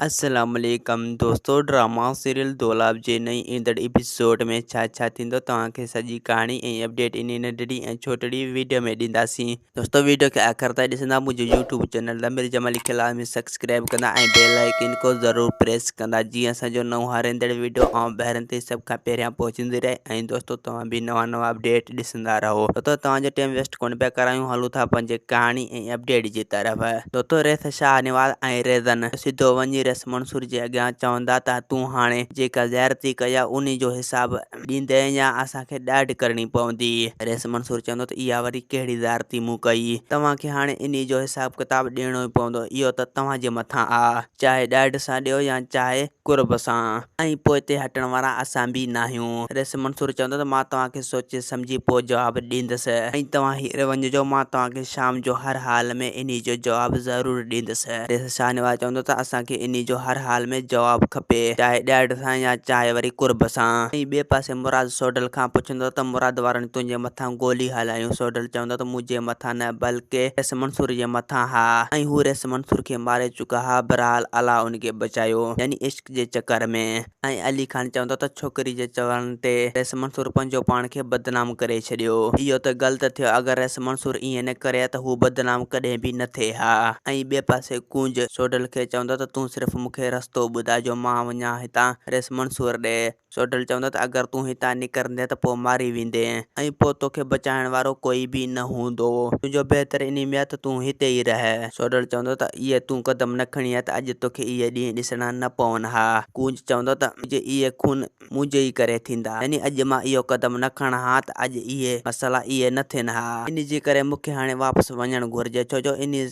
السلام عليڪم دوستو ڊراما سيريل دولاب جي نئين ايندڙ ايپيسوڊ ۾ ڇا ڇا ٿيندو توهان کي سڄي ڪهاڻي ۽ اپڊيٽ انهي ننڍڙي ۽ ڇوٽڙي ويڊيو ۾ ڏينداسين دوستو ويڊيو کي آخر تائين ڏسندا منهنجو يوٽيوب چينل ضمير جمالي کي لازمي سبسڪرائب ڪندا ۽ بيل آئيڪن کو ضرور پريس ڪندا جيئن اسان جو نئون هر ايندڙ ويڊيو اوهان ڀائرن تائين سڀ کان پهريان پهچندي رهي ۽ دوستو توهان به نوان نوان اپڊيٽ ڏسندا رهو دوستو توهان جو ٽيم ويسٽ ڪونه پيا ڪرايون هلون ٿا پنهنجي ڪهاڻي ۽ اپڊيٽ جي طرف. دوتو ريس شاهنواز ۽ ريزن سڌو وڃي ريس منصور جي اڳيان چوندا ته تون هاڻي جيڪا زيارتي ڪئي آهي انهي جو حساب ڏيندين يا اسان کي ڏاڍ ڪرڻي پوندي. ريس منصور چوندو ته اها وري ڪهڙي زيارتي مون ڪئي. توهان کي هاڻي انهي جو حساب ڪتاب ڏيڻو ئي پوندو. اهو ته توهان جي مٿان آ. چاهي ڏاڍ سان ڏيو يا چاهي قرب سان. ۽ پوئتي هٽڻ وارا اسان به ناهيون. رئيس منصور چوندو ته مان توهان کي سوچي سمجهي پوء جواب ڏيندس ۽ توهان هينئر وڃجو مان توهان کي شام جو هر حال ۾ انهي جو جواب ضرور ڏيندس. رئيس شاهنواز چوندو ته اسان کي انهي جو هر حال ۾ جواب کپي چاهي ڏاڍ سان يا چاهي وري قرب سان. ۽ ٻئي پاسي مراد سوڍل کان پڇندو ته مراد وارن تنهنجي مٿان گولي هلايون سوڍل چوندو ته منهنجي مٿان نه بلڪه رئيس منصور جي مٿان ها ۽ هو رئيس منصور کي ماري چڪا ها بهرحال الله ان کي بچايو يعني عشق جي چڪر ۾. ۽ علي خان چوندو ته ڇوڪري جي چوڻ تي رئيس منصور پنهنجو پاڻ کي بدنام ڪري ڇڏيو. اهو ته غلط ٿيو اگر رئيس منصور ائين نه ڪري ها ته هو بدنام ڪڏهن به نه ٿئي ها. ۽ ٻئي پاسي ڪونج سوڍل کي چوندو ته تون صرف مون کي رستو ٻڌاء جو مان وڃان هتان رئيس منصور ڏي. سوڍل چوندو ته اگر تون هتان نڪرندين ته پوء ماري ويندين ۽ پوء توکي بچائڻ وارو ڪوئي به نه هوندو. تنهنجو بهتر انهي ۾ آهي ته تون هتي ئي رهه. سوڍل چوندو ته اهي تون قدم نه کڻين ها ته اڄ توکي اهي ڏينهن ڏسڻا نه پون ها. ڪونج چوندو ته اهي خون منهنجي ئي ڪري ٿيندا. يعني اڄ مان اهو قدم نه کڻان ها ته اڄ اهي مسئلا اهي نه ٿين ها. انهي جي ڪري مون کي هاڻي واپس وڃڻ گهرجي ڇو جو انهي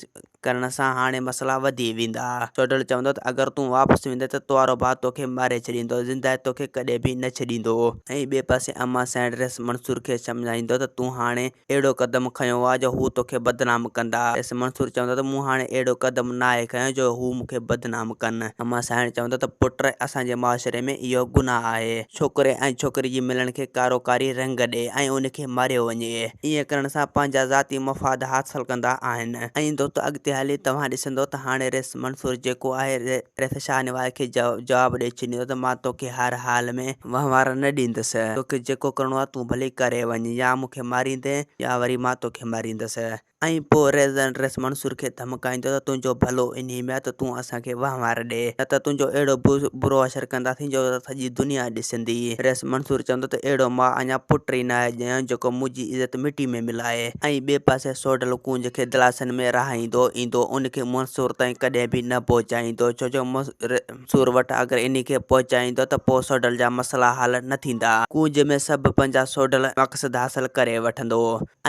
ڪرڻ سان هاڻي مسئلا وڌي ويندا. سوڍل چوندو ته اگر تون واپس ويندين ته توارو ڀاء توکي ماري ڇڏيندو، زنده توکي ڪڏهن به نه ڇڏيندو. ۽ ٻئي پاسي امان سائڻ ريس منصور کي سمجهائيندو ته تون هاڻي اهڙو قدم کنيو آ جو هو توکي بدنام ڪندا. ريس منصور چوندو ته مون هاڻي اهڙو قدم ناهي کنيو جو هو مون کي بدنام ڪن. امان سائڻ چوندو ته پٽ اسان جي معاشري ۾ اهو گناهه آهي. ڇوڪري ۽ ڇوڪري جي ملڻ کي ڪارو ڪاري رنگ ڏي ۽ ان کي ماريو وڃي. ائين ڪرڻ سان پنهنجا ذاتي مفاد حاصل ڪندا آهن. ائين دوستو اڳتي هلي توهان ڏسندو ته هاڻي ريس منصور جيڪو آهي ريس شاهنواز کي جواب ڏئي ڇڏيندو ته مان توکي هر حال ۾ وهنوار نه ڏيندس توکي جيڪو ڪرڻو آهي تون ڀلي ڪري وڃ يا مون کي ماريندين يا وري مان توکي ماريندس. ۽ پوء ريزن ريس منصور کي ڌمڪائيندو ته تنهنجو ڀلو انهي ۾ آهي ته تون اسان کي وهنوار ڏي، نه ته تنهنجو اهڙو برو حشر ڪنداسين جو سڄي دنيا ڏسندي. ريس منصور چوندو ته اهڙو مان اڃا پٽ ئي ناهي ڄڻيو جيڪو منهنجي عزت مٽي ۾ ملائي. ۽ ٻئي پاسي سوڍل ڪونج کي دلاسن ۾ رهائيندو ايندو، ان کي منصور تائين ڪڏهن به نه پهچائيندو، ڇو جو منصور وٽ اگر انهي کي پهچائيندو ته پوء سوڍل جا مسئلا حل نه ٿيندا. ڪونج ۾ سڀ پنهنجا سوڍل مقصد حاصل ڪري وٺندو.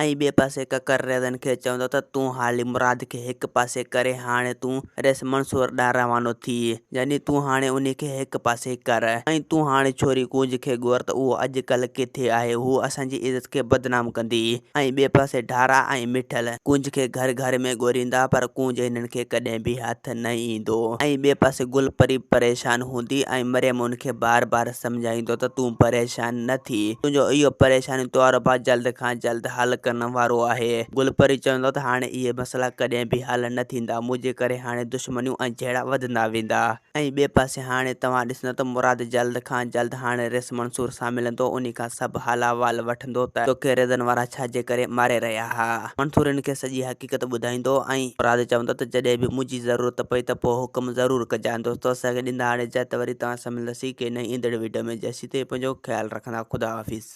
۽ ٻئي پاسي ڪڪر ريزن کي چوندو ته تون حالي مراد کي هڪ پاسي ڪري هاڻي تون ريس منصور ڏانهن روانو ٿي. يعني تون هاڻي انهي کي هڪ پاسي ڪر. ۽ تون هاڻي ڇوري ڪونج کي ڳور ته اهو اڄ ڪلهه ڪٿي آهي. هو اسان جي عزت کي بدنام ڪندي. ۽ ٻئي پاسي ڍارا ۽ مٺل ڪونج کي گهر گهر ۾ ڳوريندا پر ڪونج هنن کي ڪڏهن به هٿ نه ايندو ۽ ٻئي پاسي گل پري پريشان هوندي ۽ مريم ان کي بار بار سمجهائيندو ته تون پريشان نه ٿي تنهنجو اهو پريشاني توارو ڀاء جلد کان جلد حل ڪرڻ وارو آهي گل پري چوندو ته هاڻي اهي مسئلا ڪڏهن به حل نه ٿيندا منهنجي ڪري هاڻي دشمنيون ۽ جهيڙا وڌندا ويندا. ۽ ٻئي پاسي هاڻي توهان ڏسندو ته مراد جلد کان جلد هاڻي ريس منصور سان ملندو انهي کان سڀ حال احوال وٺندو ته توکي ريزن وارا ڇا جي ڪري ماري رهيا ها. منصور هن کي سڄي حقيقت ٻڌائيندو ۽ مراد چوندو ته جڏهن به منهنجي ضرورت پئي ته پوء حڪم ضرور ڪجان. دوستو اسان کي ڏيندا هاڻي اجازت وري توهان سان ملنداسين ڪنهن نئين ايندڙ وڊيو ۾ جيسين تائين پنهنجو خيال رکندا خدا حافظ.